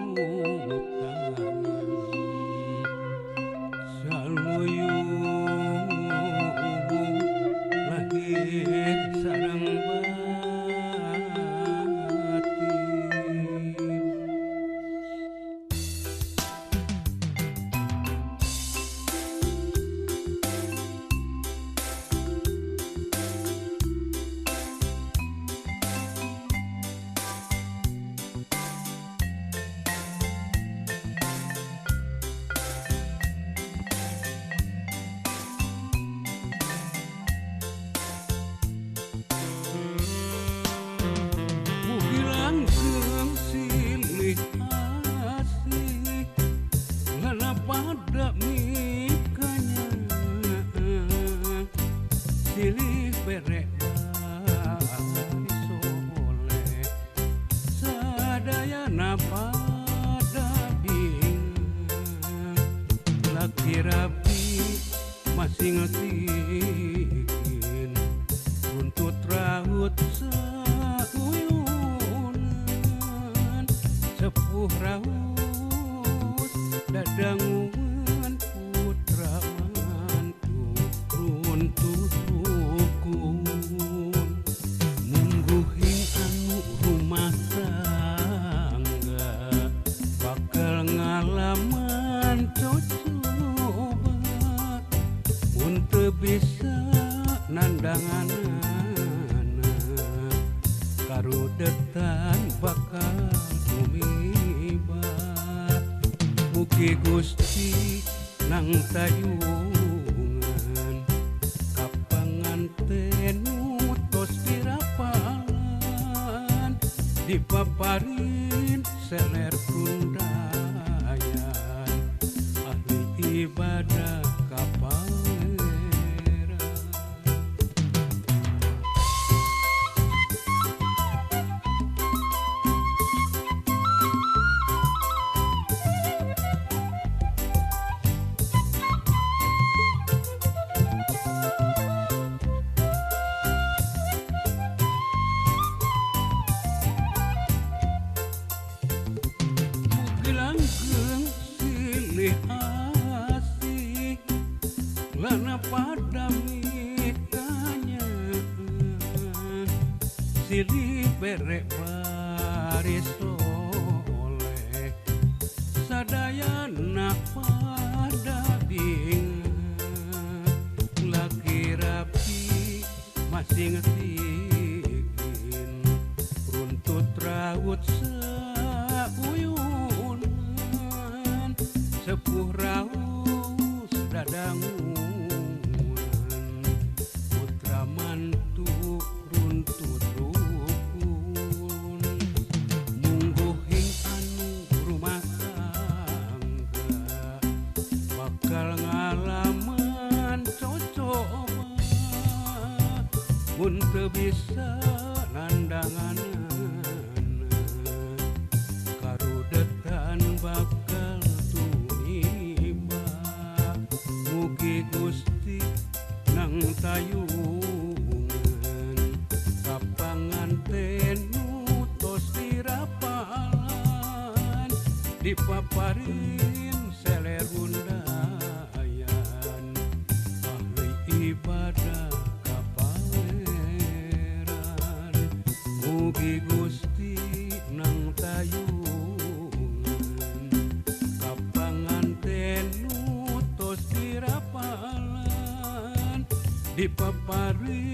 panutan saluyung lahir sareng batin. Silih asih lana pada mikanya silih berek soleh sadayana pada bingung laki rapi masing ngetikin runtut raut sepuh raus dadangun putra mantu runtuh rukun mungguhing anu rumah tangga bakal ngalaman cocoba mun teu bisa nandanganana karudetan bakal tumiba. Mugi Gusti nang tayungan kapanganten tos dirapalan dipaparin seler kundayan ahli ibadah kapangeran. Langgeng silih asih lana pada mikanya silih berek baris soleh sadayana pada bingung laki rapi masing ngetikin runtut raut sauyun sepuh raus dadanguan putra mantu runtut rukun mungguhing anu rumah tangga bakal ngalaman cocoba mun teu bisa nandanganana karudetan bakal tumiba. Mugi Gusti nang tayungan kapanganten tos dirapalan dipaparin seler undayan ahli ibadah kapangeran. Mugi Gusti nang tayungan kapanganten tos dirapalan dipaparin